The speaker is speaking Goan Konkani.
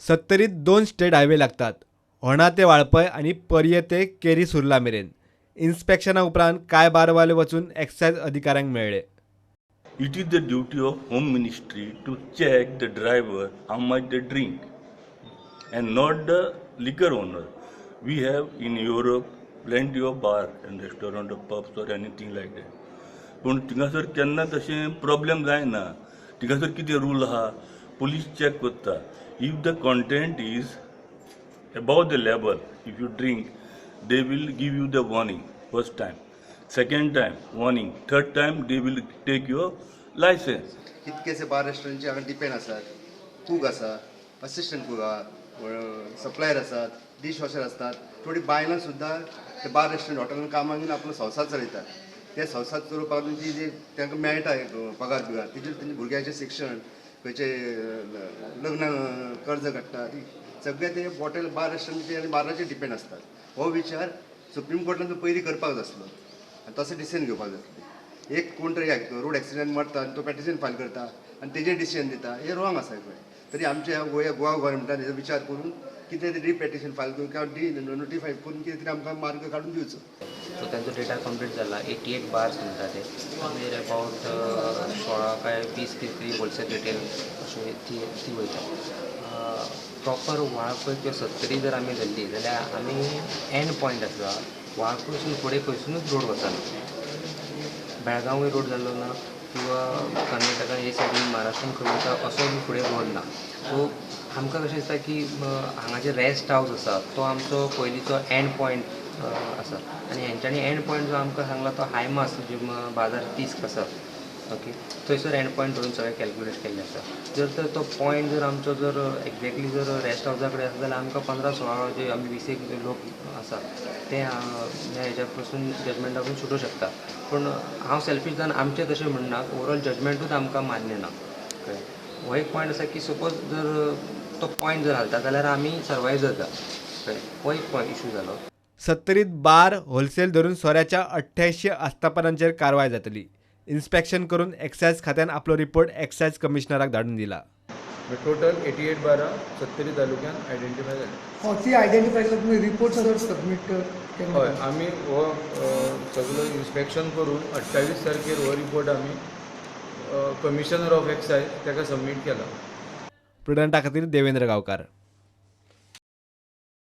सत्तरीत दोन स्टेट हायवे लागतात, होणा ते वाळपय आनी पर्ये ते केरी सुर्ला मेरेन. इन्स्पेक्शना उपरांत कांय बारवाले वचून एक्सायज अधिकाऱ्यांक मेळ्ळे. It is the duty of Home Ministry to check the driver how much they drink and not the liquor owner. We have in Europe plenty of bar and restaurant or pubs or anything like that. पूण थिंगासर केन्ना तशें प्रॉब्लेम जायना. थिंगासर कितें रूल आहा, पुलीस चॅक करता. If the content is above the level, if you drink, they will give you the warning first time, second time warning, third time they will take your license. कितकेसे बार रेस्टॉरंटचे हांगा डिपेंड आसात. कूक आसा, असिस्टंट कूक आहा, सप्लायर आसात, डीश वॉशर आसतात. थोडी बायलां सुद्दां ते बार रेस्टॉरंट हॉटेलान कामाक येवन आपलो संवसार चलयतात. ते संवसार चलोवपाक ती जी तांकां मेळटा एक पगार बिगार, तेजेर तेंच्या भुरग्यांचें शिक्षण, खंयचे लग्न कर्ज काडटा, ती सगळे ते हॉटेल बार रेस्टॉरंटाचेर आनी बाराचेर डिपेंड आसतात. हो विचार सुप्रीम कोर्टान तो पयलीं करपाक जाय आसलो आनी तसो डिसिजन घेवपाक जाय आसलें. एक कोण तरी रोड एक्सिडंट मरता आनी तो पेटिशन फायल करता आनी तेजेर डिसिजन दिता, हें रॉंग आसा खंय तरी. आमच्या गोंया गोवा गव्हर्मेंटान हेजो विचार करून कितें तरी रिपेटिशन फायल करून किंवा डी नोटिफाय करून कितें तरी आमकां मार्ग काडून दिवचो. सो तांचो डेटा कंप्लीट जाला. 88 बार्स म्हणटा ते, मागीर अबावट 16 काय 20 कितें तरी होलसेल रिटेल अशें ती ती वयता. प्रॉपर वाळपय किंवा सत्तरी जर आमी धरली जाल्यार आमी एंड पॉयंट आसा. वाळपयसून फुडें खंयसुनूच रोड वचना. बेळगांवूय रोड जाल्लो ना किंवा कर्नाटका हे सायडीन महाराष्ट्रान खंय वता असो बी फुडें रोड ना. सो आमकां कशें दिसता की हांगा जे रेस्ट हावज आसा तो आमचो पयलींचो एंड पॉयंट आसा आनी हेंच्यांनी एंड पॉयंट जो आमकां सांगला तो हायमास जे बाजार 30 आसा, ओके, थंयसर एंड पॉयंट धरून सगळें कॅल्क्युलेट केल्लें आसा. जर तर तो पॉयंट जर आमचो जर एक्झॅक्टली जर रेस्ट हावजा कडेन आसा जाल्यार आमकां 15-16 जे आमी विसेक लोक आसा ते ह्या हेज्या पासून जजमेंटा पासून सुटूंक शकता. पूण हांव सेल्फीश जावन आमचें तशें म्हणना, ओवरऑल जजमेंटूच आमकां मान्य ना, कळ्ळें. हो एक पॉयंट आसा की सपोज जर तो पॉयंट जर हालता जाल्यार आमी सर्वायव जाता, कळ्ळें. हो एक पॉयंट इशू जालो. सत्तरीत बार होलसेल धरून सोऱ्याच्या 88 आस्थापनांचेर कारवाय जातली. इन्स्पेक्शन करून एक्सायज खात्यान आपलो रिपोर्ट एक्सायज कमिशनराक धाडून दिला. टोटल 88 बारां सत्तरी तालुक्यात आयडेंटिफाय जाली. हो, ती आयडेंटिफाय केला तुमी? रिपोर्ट सर सबमीट केन्ना? हय, आमी हो सगलो इन्स्पेक्शन करून 28 तारखेर हो रिपोर्ट आमी कमिशनर ऑफ एक्सायज ताका सबमीट केला. प्रुडंटा खातीर देवेंद्र गांवकार.